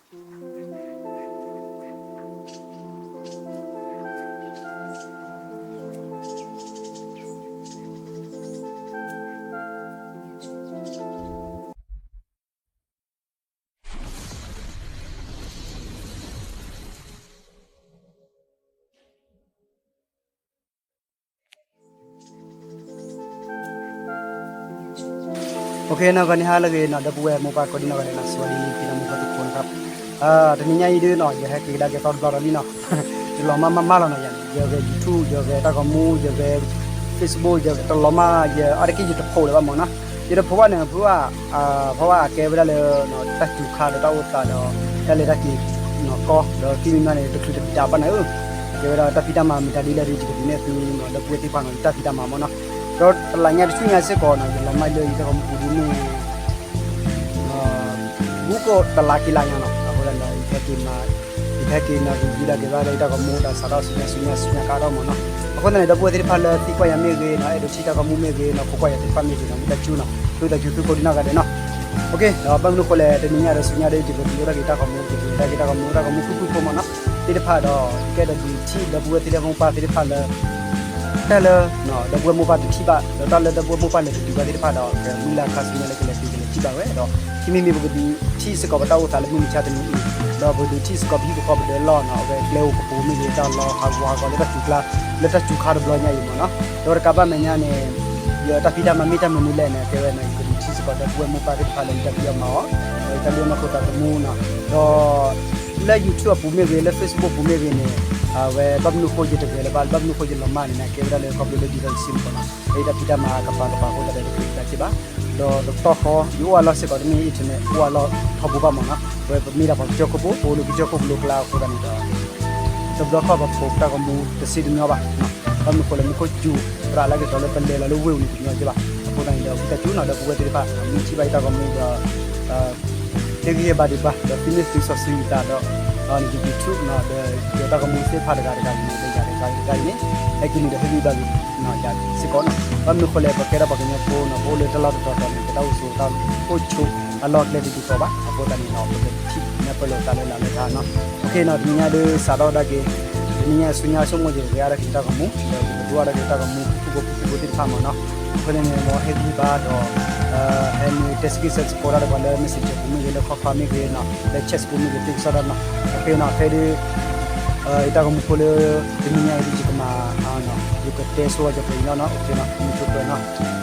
โอเค နီၢ်ဂၤန့ၣ် ဟါလၢအဂ့ၤနီၤ ဒီပုၢ်ဝဲၢ်မိၢ်ပၢ်ကိးဒံနီၢ်ဂၤဒဲးနီၤ စဝၤဒံ ဖံနီၢ်မိၢ်ပၢ်သကိးနီၤ တနံၤညါအံၤဒုနီၤ ယဟဲက့ၤကဒါက့ၤသီတဘျီဒီးလံနီၤ ယလီၤမၢ်မၢ်မၢ်လီၤနီၤ ယၤန့ၣ် ယဂဲၤ YouTube ယဂဲၤတၢ်ဂီၤမူ ယဂဲၤ Facebook ယဂဲၤတလီၤမၢ် ယအါတက့ၢ်ယတဖိးလၢၤဘၣ်မၢ်နီၤ ယတဖိးဘၣ်န့ၣ် ဖိဘၣ် ဖိဘၣ်အကဲဝဲဒၣ်လၢ တၢ်စူၤခါဒီးတၢ်အိၣ်သးဒီး တၢ်လဲၤတၢ်က့ၤ ကီ ဒီးခံမံၤမံၤန့ၣ် တချုးတဒၣ်ဘၣ်န့ၣ်ဧၢ ကဲဝဲဒၣ်တၢ်ဖံးတၢ်မၤမ့ၢ်တၢ်ဒ်လဲၣ်ဒ်ယကဒုးနဲၣ်သုနီၤ ဒီပုၢ်ဝဲၢ်သ့ၣ်တဖၣ်နီၤ ယတၢ်ဖံးတၢ်မၤမၢ်နီၤ ဒီးတလးညါတဆူညါစ့ၢ်ကီးနီၤ ယလီၤမၢ်လၢယတၢ်ဂီၤမူပူၤဒ်န့ၣ် ဘူးကအိၣ်တလါခံလါညါနီၤ အဃိသတးန့ၣ်ဒီး ယဟဲက့ၤမၤ ယဟဲက့ၤနီၤ ရံၣ်ဒၣ်က့ၤဘၣ်လၢယတၢ်ဂီၤမူဒီးစးထီၣ်ဆူညါဆူညါဆူညါကဒီးမၢ်နီၤ အဃိသတးန့ၣ် ဒီပုၢ်ဝဲၢ်သ့ၣ်တဖၣ်လၢသံကွၢ်ယၤမ့ၢ်ဂ့ၤနီၤ အဲၣ်ဒိးထံၣ်တၢ်ဂီၤမူမ့ၢ်ဂ့ၤနီၤ ခိးကွၢ်ယၤသ့ၣ်တဖၣ်မ့ၢ်ဂ့ၤနီၤ မ့ၢ်တၢ်ကၠူနီၤ သုသးကၠူသုကိးဒံနီၢ်ဂၤဒဲးနီၤ ဒီးဘၣ်မနုၤဃိလဲၣ် တနံၤညါဒီးဆူညါဒီး ယကဒုးအိၣ်ထီၣ်က့ၤတၢ်ဂီၤမူ ယကဒုးအိၣ်ထီၣ်က့ၤတၢ်ဂီၤမူ တၢ်ဂီၤမူဖုၣ်ဖုၣ်ဖိမၢ်နီၤ သ့ၣ်တဖၣ်ဒီး ကဲဒီးဒုးထံၣ်ဒီပုၢ်ဝဲၢ်သ့ၣ်တဖၣ်မိၢ်ပၢ်သ့ၣ်တဖၣ်လၢ တၢ်လၢ ဒီပုၢ်ဝဲၢ်မိၢ်ပၢ်တထံၣ်ဘၣ် ဒီးတၢ်လၢဒီပုၢ်ဝဲၢ်မိၢ်ပၢ်လဲၤတတုၤဘၣ်သ့ၣ်တဖၣ်ဒီး ကမုၢ်လၢ်ခါဆူညါလၢကလဲၤတုၤကလဲၤထံၣ်ဘၣ်ဝဲဒီး ခံမံၤမံၤပကဒုးထံၣ်စ့ၢ်ကီးပတၢ်အိၣ်သးလၢမုၢ်မဆါတနံၤအံၤ ဒီးပကဒုးထံၣ်စ့ၢ်ကီးပဟံၣ်ပဃီပဒၢးလီၢ်နီၤ အဝဲကျဲအိၣ်ကပူၤမ့ၢ်ဂ့ၤ တၢ်လီၤဟးဂူာ်ဟးဂီၤလၢတၢ်စူၤကျါ လၢတၢ်စူၤခါတဘျီညါအံၤမၢ်နီၤ ဒီးတကးဘၣ်မဲာ်ညါန့ၣ် ယတၢ်ဖံးတၢ်မၤမ့ၢ်တၢ်မနုၤလဲၣ်န့ၣ် ကဲဝဲန့ၣ် ယကဒုးထံၣ်စ့ၢ်ကီးဒီပုၢ်ဝဲၢ်မိၢ်ပၢ်သ့ၣ်တဖၣ်လၢယတၢ်ဖံးအီၣ်မၤအီၣ် ဒီးယတၢ်ဒုးအီၣ်မၤခိၣ်သးသမူနီၤ ဒီး လၢ YouTube အပူၤမ့ၢ်ဂ့ၤ လၢ Facebook အပူၤမ့ၢ်ဂ့ၤန့ၣ် အဝဲဘၣ်မနုၤဃိယတဂဲၤလၢၤဘၣ် ဘၣ်မနုၤဃိယလီၤမၢ်န့ၣ်န့ၣ် ကဲဝဲဒၣ်လၢခီဖျိလၢ device မၢ်နီၤ လၢယတၢ်ဖံးတၢ်မၤကပၤကပၤအဃိသတးဒီးတချုးတၢ်ထံၣ်ဘၣ် ဒီးတကတီၢ်ဃီ ယအိၣ်အလီၢ်စ့ၢ်ကီးတမ့ၢ် internet အိၣ်အလီၢ်ထီဘိဘၣ်မၢ်နီၤ အဝဲပမ့ၢ်ဒၣ်ပှၤကစၢၢ်ခိၣ်ဖိ ပအိၣ်လၢကစၢၢ်ခိၣ်ဖိလၢကျါအဃိသတးန့ၣ်ဒီး တဘျီခီပဖိးတၢ်ဂီၤမူတစ့တမီဘၣ် ဘၣ်မနုၤဃိလဲၣ် မူခိၣ်စူၤ သရၣ်လၢကတီၤလၢပလဲၤလီၤလၢဝ့ၢ်အူန့ၣ်တမီက့ဘၣ် အဃိသတးန့ၣ်ဒီး ဝံသးစူၤနီၤ ဒီပုၢ်ဝဲၢ်သ့ၣ်တဖၣ် မ့ၢ်ထံၣ်ဘၣ်ယတၢ်ဂီၤမူဒီး ဟ့ၣ်ဂံၢ်ဟ့ၣ်ဘါဒံးပှၤ ဒီးသုမ့ၢ်သုစီဆှံယသးဒီး လၢ YouTube နီၤ ဒီးယတၢ်ဂီၤမူသ့ၣ်တဖၣ်တဂၤတဂၤန့ၣ် ဒီးယၤတဂၤတဂၤအံၤန့ၣ် ဟဲက့ၤန့ၣ်ဒီးဟ့ၣ်ဂံၢ်ဘါက့ၤ ယၤစ့ၢ်ကီးနီၤ ဘၣ်မနုၤဃိလဲၣ် ပကဲဒၣ်ပှၤကညီဖိနီၤ ပအိၣ်လၢတၢ်လီၢ်တတီၤတီၤန့ၣ် ပတၢ်အိၣ်ဆိးတၢ်အိၣ်ဆိးအလီၢ်ကျဲတဒ်သိးဘၣ် အဃိသတးန့ၣ်ဒီး ပကထံၣ်နဲၣ်ပၢၢ်လိာ်သးလၢလၢ်လၢထါနီၤ အဃိန့ၣ် တနံၤညါဒုးစးထီၣ်ဒၣ်က့ၤ တနံၤညါဆူညါဆိကမိၣ်ယကဂဲၤအါထီၣ်က့ၤတၢ်ဂီၤမူ ဒီးယကဒုးအါထီၣ်က့ၤတၢ်ဂီၤမူ ဖုၣ်ဖုၣ်ဖိဖုၣ်ဖုၣ်ဖိသ့ၣ်တဖၣ်မၢ်နီၤ အဃိန့ၣ်န့ၣ် မ်ဟ့ၣ်ဂံၢ်ဘါဒီး ဟဲနုာ်တဲစ့ၢ်ကီး support တၢ်ဒီးပှၤလၢ messenger ပူၤမ့ၢ်ဂ့ၤ လၢခီခီမ့ၢ်ဂ့ၤနီၤ လၢ chat ပူၤမ့ၢ်ဂ့ၤ သ့ကစီၣ်တၢ်နီၤ အဃိနီၤ ဖဲဒုး ယတၢ်ဂီၤမူဖိလၢ တနံၤညါအံၤဒုးယကမၤ ယကတဲဆိယပှဲၤအံၤနီၤ အဃိနီၤ မုာ်ဆိပှဲၤနီၤ